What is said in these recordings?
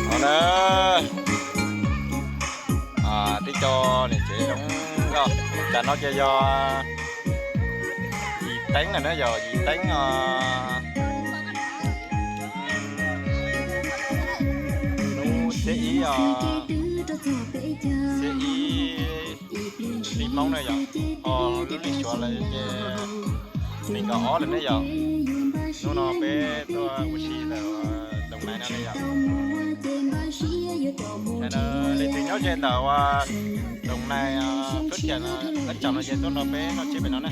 No na, tib co niam tsev zoo nkauj. Tam no ces yog yim teev lawm na, yog yim teev os. Hnub xiab ib os, xiab ib li Hmoob na yom, ho lub neej Suav lawm ces nees nkaum ob lawm ne yom. Hnub no peb tuaj ua si ntawm Doom Nais no ne yom. Leej twg nyob ze ntawm ua Doom Nais, Phab Thiam no, Pab Tsaus no ces tuaj nrog peb noj tsiab pem no na.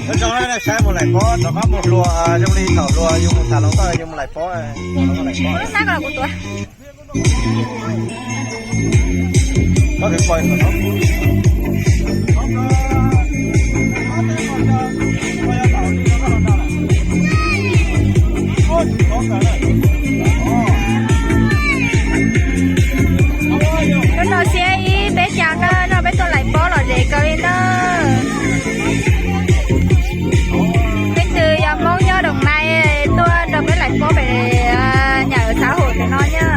Nyob zoo na, saib mus Laim Pob, rov qab mus hluas, zoo li thaum hluas yus mus tham hluas nkauj yus mus Laim Pob. Hnub no xiab ib peb caug na, no peb tuaj Laim Pob lom zem kawg li na. Leej twg yog Hmoob nyob Doom Nais tuaj nrog peb Laim Pob pem nyam xav hum ntawm no na.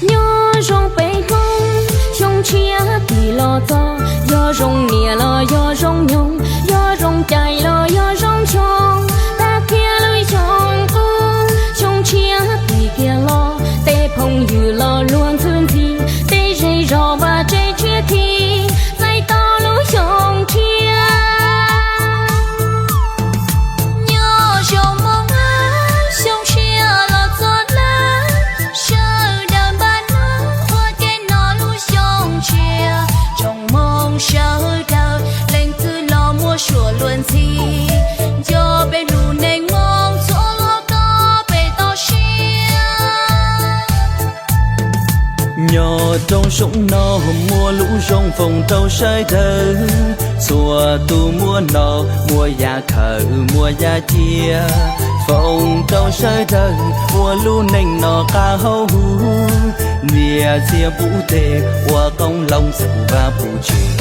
Nyob zoo peb Hmoob, xyoo tshiab tim los txog, yog zoo niam los yog zoo nyoog, yog zoo cai los yog zoo xyoo, tag kiag lub xyoo qub, xyoo tshiab tim kiag los, tej phooj ywg los luag ntxhwb ntxhi, tej zej zos vaj tse tshiab khi, txais tau lub xyoo tshiab. Nyob zoo Hmoob, xyoo tshiab los txog lawm, sawv daws npaj nug ua ke no lub xyoo tshiab. Tsoom Hmoob sawv daws leej twg los muaj suab luag ntxhi, nco peb lub neej Hmoob txhua lub koj peb toj siab. Nyob rau xyoo no muaj lub zoo foom rau sawv daws, txhua tus muaj nom muaj yam khawm muaj yam cia, foom rau sawv daws ua lub neej no qab hauv huv, niam txiv pub teg ua qoob loo txhawb vaj pub tsev.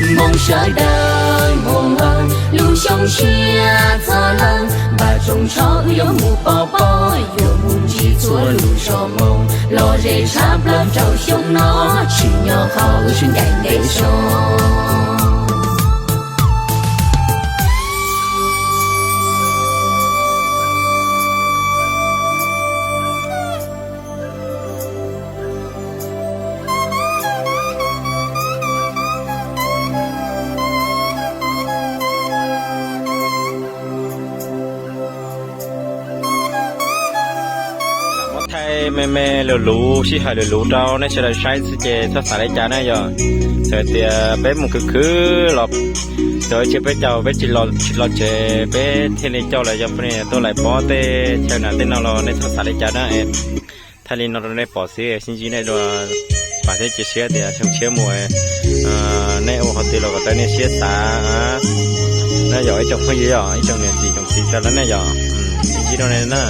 Hmoob sawv daws Hmoob aw, lub xyoo tshiab txog lawm, npaj tsoos tsho wb yuav mus pov pob, yuav mus ntsib txhua lub zos Hmoob, los ze tshaj plaws rau xyoo no, tsim nyog qhov wb sib ncaim ntev xyoo. Muab thaij me me luv luv, sij hawm luv luv rau nej sawv daws saib xwb ces txhob xav li cas na yom. Txawm tias peb mus khwv khwv los, txawm ib tsam peb caum peb tsis los, tsis los tsev peb thiaj li coj los yog poj niam tuaj Laim Pob tej chaw na tej no los nej txhob xav li cas na. Thaij li no rau nej pom xwb, sib ntsib nej dua, vam thiab cia siab tias xyoo tshiab mus nej ua qhov twg los kom tau nej siab xav na yom, ib tsoom phooj ywg yom, ib tsoom niam txiv tsoom txiv sawv daws na yom, sib ntsib rau nej na.